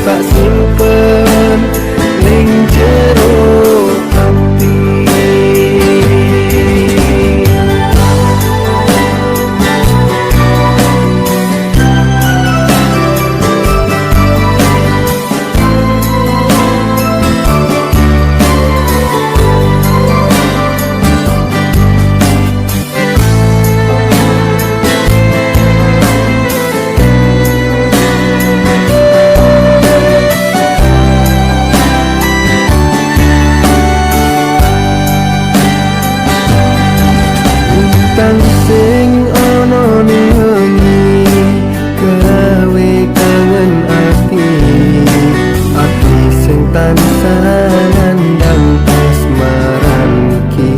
tak simpen ning jero ati. Lintang sing ana ning wengi gawe kangen ati, ati sing tansah nandang kasmaran iki.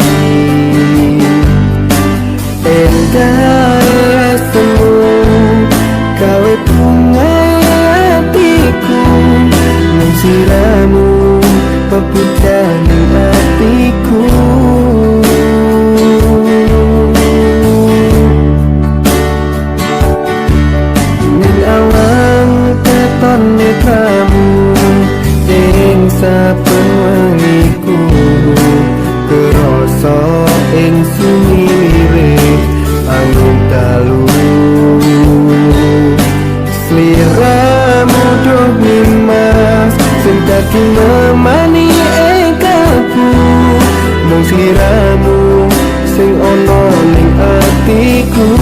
Endah semu gawe bunga atiku, mung sliramu pepundhane atiku. Ning awang keton netramu ing saben wengiku, kerasa ing sumiwire angin dalu. Sliramu duh nimas sing dadi memani ing kalbu, mung sliramu sing ana ning atiku.